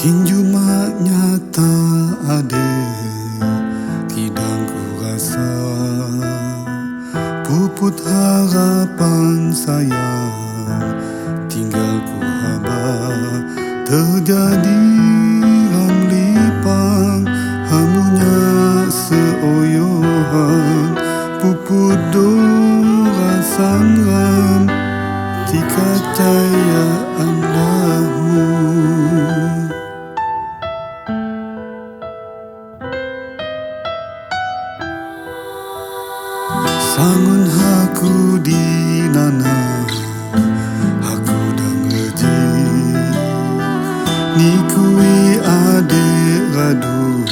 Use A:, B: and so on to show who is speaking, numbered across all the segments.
A: Kinju mak nyata ade, kidang ku rasa puput harapan sayang tinggal ku haba. Terjadi ram lipang hamunya seoyohan, puput dorasan ram tika caya andahmu. Sangun haku di nana, haku dang reji nikui adek radu,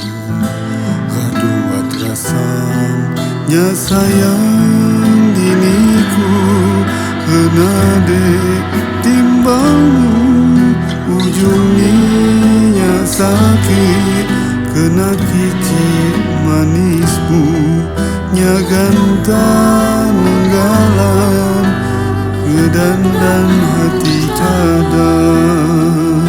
A: radu wat rasam nya sayang diniku. Renade timbangmu ujung ninya sakit, kena kicik manismu nya ganta nenggalan ngedandan hati cadang.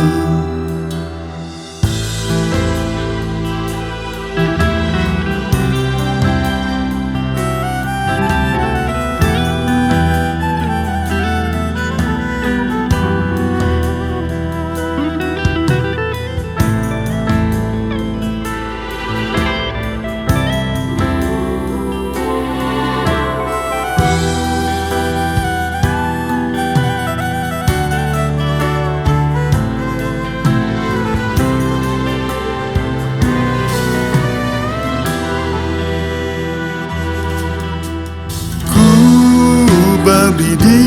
A: Babi di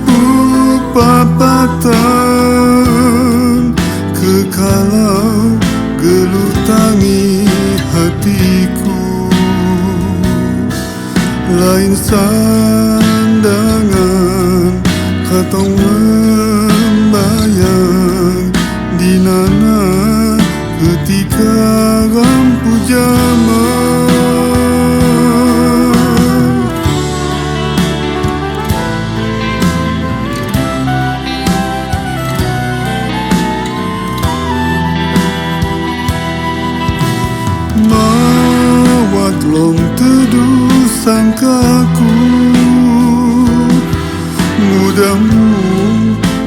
A: pupapatan kekalau gelutangi hatiku. Lain sandangan katong membayang di nana ketika rampu jaman. Mawat long teduh sangkaku, mudamu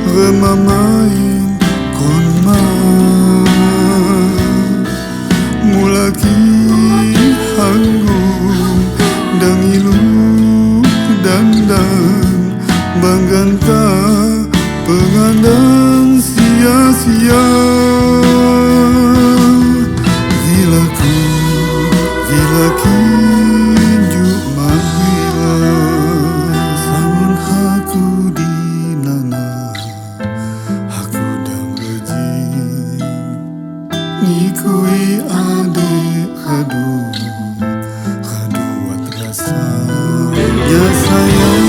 A: remamain konma. Mulaki hanggung dang ilu dandan bangganta pengandang sia-sia. Kinju mahila sangun haku di nana, haku dang reji nikui adek radu, radu wat rasa ya sayang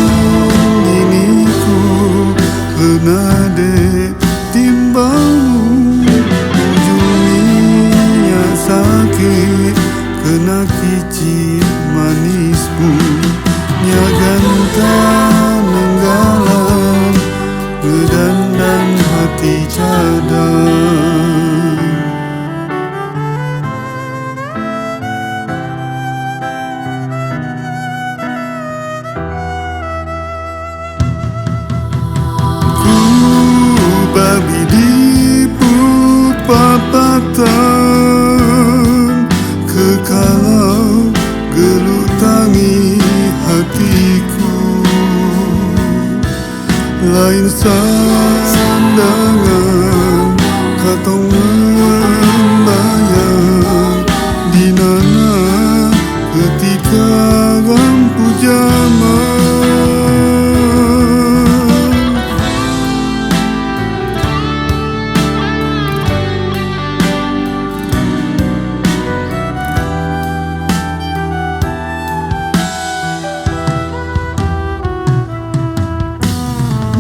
A: diniku. Renade timbangmu ujungnya sakit, kena kicik manismu nya ganta nenggalan ngedandan hati cadang. Ku babi di pupapatan kekalau gelutangi hatiku. Lain sandangan katong membayang di nana ketika rampu jaman.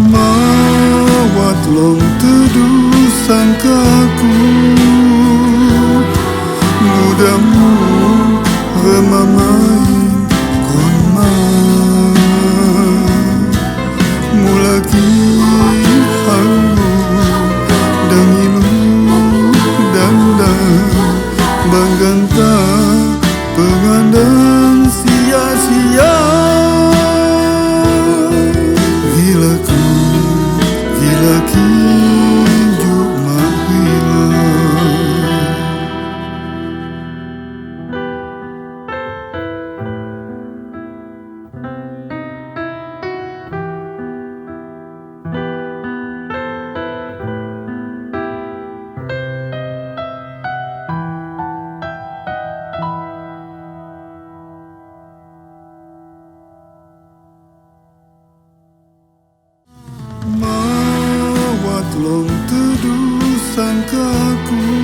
A: Mawat long teduh sangkaku, mudamu remamain konma. Mulaki hanggung dang ilu Laki juk mak hila. Mawat long teduh sangkaku.